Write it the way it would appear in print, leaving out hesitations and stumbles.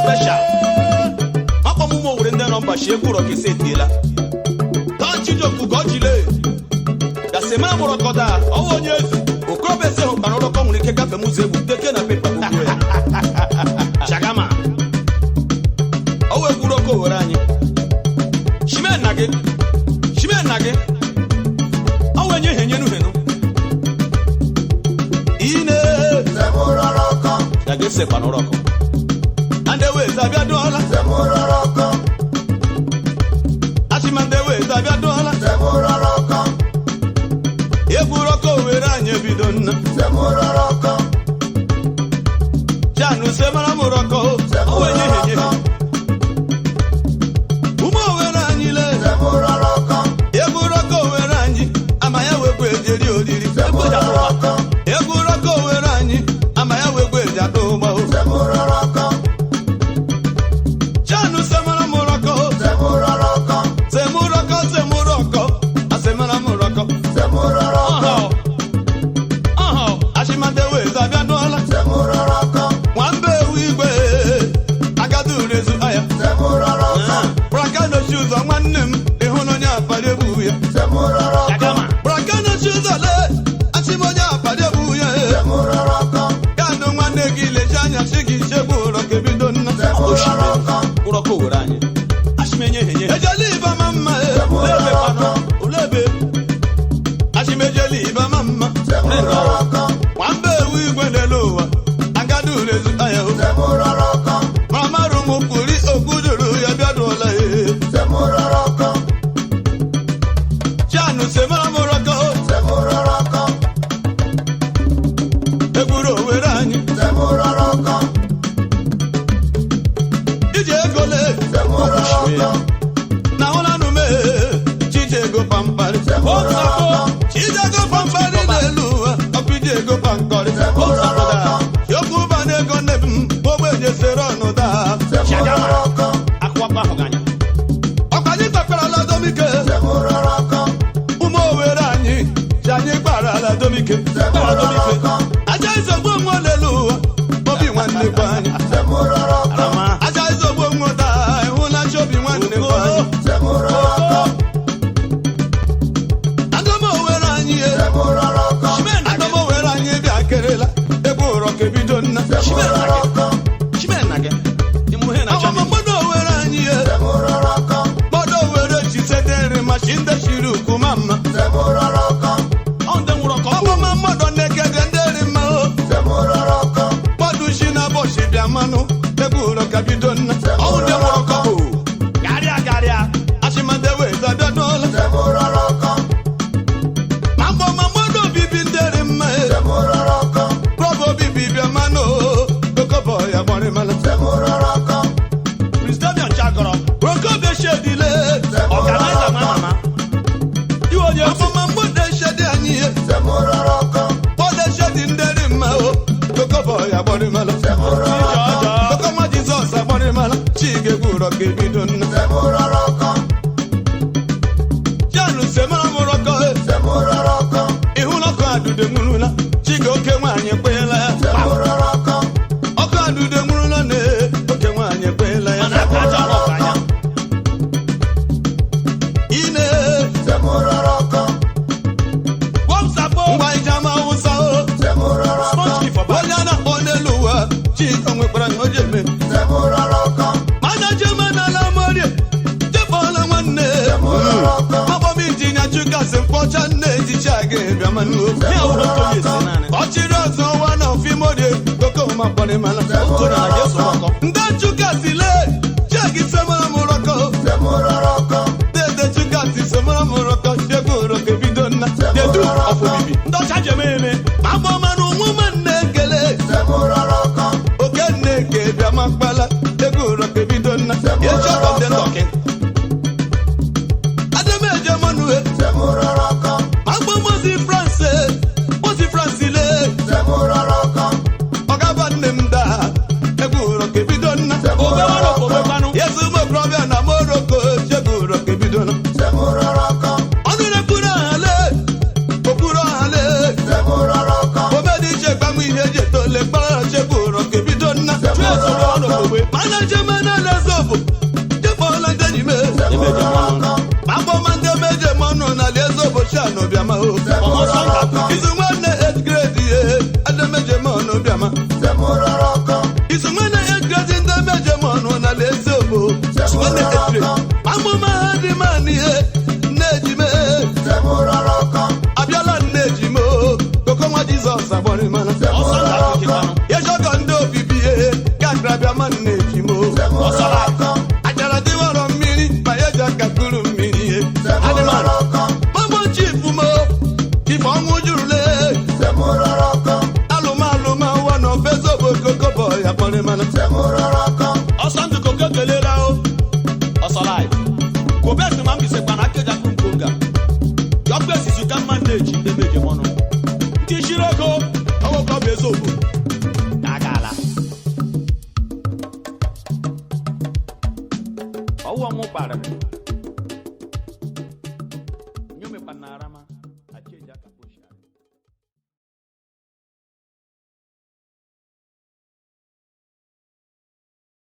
Special. Akpọ m ụmụ Owere ndị nọ mba shi egwu ụrọ ka esi etiela. Taa Chijioke Ugojile. Gasemara m ụrọkọda ọwụ onye eze. Okorobịa eze hụkpara ụrọkọ nwere ike gafee m ụzọ egwu teke na pepa gbugbuo ya. Chagama. Ọwụ egwu ụrọkọ Owere anyị. Shimen na gị. Shimen na gị. Ọwụ enye ihe nyenu henu. Ine. Ya ga-esekwa n'ụrọkọ. Andewe zabịa dụọla. Achimandewe zabịa dụọla. Egwu ụrọkọ Owere anyị ebido nna. Janu semara m ụrọkọ. Ọwụ enye ihe nye. Ụmụ Owere anyị le. Egwu ụrọkọ Owere anyị ama ya wekwa ejeri oriri. Egwu ụrọkọ Owere anyị ama ya wekwa eji ada ụgbọ. Janu semara m ụrọkọ. Semụrọkọ semụrọkọ asemara m ụrọkọ. Ọhọ. Ọhọ. Achimandewe zabịa dụọla. Nwamba ewu igwe agadi urezu aya. Braka nochi ụzọ nwanne m ịhụ na onye akpali egbu ya. Chagama. Braka nochi ụzọ lee achị m onye akpali egbu ya. Ganụ nwanne gị lechi anya chi gị chegbu ụrọ ka ebido nna. Ụrọkọ Owere anyị. Achịmenye henye. Ejela ibe ma mma e. Olebe kwanụ. Olebe. Achịmejela ibe ma mma. Nwamba ewu igwe n'elu ụwa agadi urezu aya o. Mamarụ m kwuri okwu jụrụ ya bịa dụọla e. Janu semara m ụrọkọ. Egburu Owere anyị. Ije ego lee. Na ụlanụ mee. Chije ego pamparị. Chije ego pamparị n'elu ụwa. Ọkụ ije ego pankọrị. Yokwu ụba n'ego nne m. Ogbenye sere ọnụ daa. Chagama. Akwụkwọ ahụ gị anya. Ọkwa anyị kpakparala domike. Ụmụ Owere anyị ji anyị kparala domike. Kpara domike. Aja izogbu onwe n'elu ụwa. Obi nwanne gwa anyị. Arama. Aja izogbu onwe daa. Ịhụla chi obi nwanne gwa anyị. Agam Owere anyị e. Shimen na gị. Agam Owere anyị bịa kerela. Egwu ụrọ ka ebido nna. Shimen na gị. Shimen na gị. Ịmụ ihe na Awam Germany. mmadụ Owere anyị e. Mmadụ Owere chisedere ma chi ndị chiri ukwu ma mma. Ọ ndị nwụrụ ọkọ. Ọbụma mmadụ na-ekede ndị ri mma o. Mmadụ si na bọchị bịa mmanụ. Egwu ụrọ ka bido nna. Ọ ndị nwụrụ ọkọ bụ. Karịa karịa. Achịmadewe zabịa n'ụlọ. Ma mgbọ ma mmadụ obibi ndị ri mma e. Prọbụ obibi bịa mmanụ o. Okobo ya gbọrịmala. Kristovian Chagọrọ. Okobe shedile. Ọganaiza nwa mama. Iwe onye ntị. Ọmụma mmadụ eshedi anyị e. Mmadụ eshedi ndị ri mma o. Okobo ya gbọrịmala. Ije ọjọọ. Okoma Jizọs agbọrịmala. Chiga egwu ụrọ ka ebido nna. Janu semara m ụrọkọ e. Ịhụla ọkụ adude nwurula. Chiga oke nwaanyị ekweela ya. Ọkụ adude nwurula na oke nwaanyị ekweela ya. Mana aka aja ọrụ ọkụ anya. Ine Gwamsapo. ngwa ijama Awụsa o. Sponge for back. Onye a na-akpọ n'elu ụwa Chika nwekwara ihe o ji eme. Mana jemanala morie jebọọla nwanne. Mabọm injinia Chukasị mkpọcha nne ejichi aga bịa manụ. Ya wụrụ otu onye esi naanị. Ọchịrị ọzọ nwa na ofimorie kokoma kpọrịmala. Otu onye na Jesu ọkọ. Ndị Chukasị lee chiagi semara m ụrọkọ. Dede Chukasị semara m ụrọkọ chiegbu ụrọkọ ebido nna. Dedu of Obibi. Ndị ọcha ji eme eme. Agbọmanụ nwụma nne ekele. Oke nne ke bịa makpala egwu ụrọkọ ebido nna. Echi ọkọ ndị ndọkị. Ademeje Manue. Agbo Mozi France, Mozi France le. Ọgaba nne m daa, egwu ụrọ ka ebido nna. Obewanụ ka obekwanụ. Yesu ụmụ okorobịa na Morocco, chegbu ụrọ ka ebido nna. Ọnụ na-ekwuru ọha le, okpuru ọha le. Ogbe. Mana jemana lezobo jekpọọla ndị enyi m. Akpọma ndị meje mọnụ na lezobo chianụ bịama o. Ọsọ ndụ. Izu nwanne 8 grade ye ademeje mọnụ bịama. Izu nwanne 8 grade ndị meje mọnụ na lezobo. Nwanne 8 grade. Amụma ha dị man ihe nne ejime. Abịala nne ejime o. Koko nwa Jizọs agbọrị mana. Ọsọ ndụ akụkịtanụ. Yejọgọ ndị obibi ihe gakra bịama nne ejime o. Ọsọ life. Achara dịwọrọ mmiri ma ya ji aka kuru mmiri ihe. Mama chief mo ife ọnwụ jurule alụmalụ ma nwa na ofezobo koko bọ ya kpọrọ mana. Ọsọ ndụ koko kelela o. Ọsọ life. Kobesi ma mbisekwa na akeja kumkonga. Yọkwa esizu ka mma ndeji ndị meje mọnụ. Ndị shiri ego ọwụ ka ọ bụ eziokwu. Agala. Ọwụ ọnwụ kparịrị.